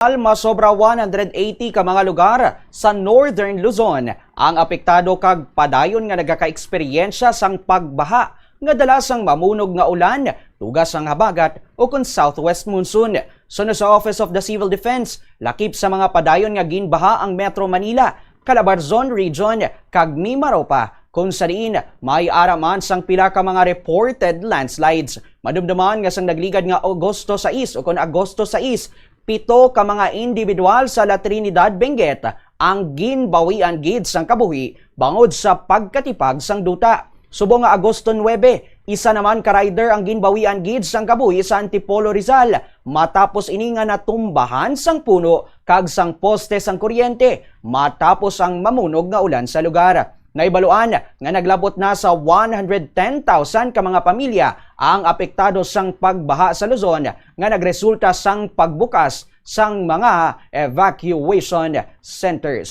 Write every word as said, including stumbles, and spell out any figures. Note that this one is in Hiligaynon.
Masobra one hundred eighty ka mga lugar sa Northern Luzon ang apektado kag padayon nga nagakaeksperyensya sang pagbaha nga dala sang mamunog nga ulan, tugas sang habagat, o kon southwest monsoon. Suno sa Office of the Civil Defense, lakip sa mga padayon nga ginbaha ang Metro Manila, Calabarzon Region, kag Mimaropa, kung sa diin may ara man sang pila ka mga reported landslides. Madumduman nga sang nagligad nga Agosto sais o kon Agosto sais, pito ka mga individual sa La Trinidad, Benguet ang ginbawian gid sang kabuhi bangod sa pagkatipag sang duta. Subong nga Agosto nuebe, isa naman ka rider ang ginbawian gid sang kabuhi sa Antipolo, Rizal, matapos ini nga natumbahan sang puno kag sang poste sang kuryente matapos ang mamunog nga ulan sa lugar. Nahibaluan nga naglabot na sa one hundred ten thousand ka mga pamilya ang apektado sang pagbaha sa Luzon nga nagresulta sang pagbukas sang mga evacuation centers.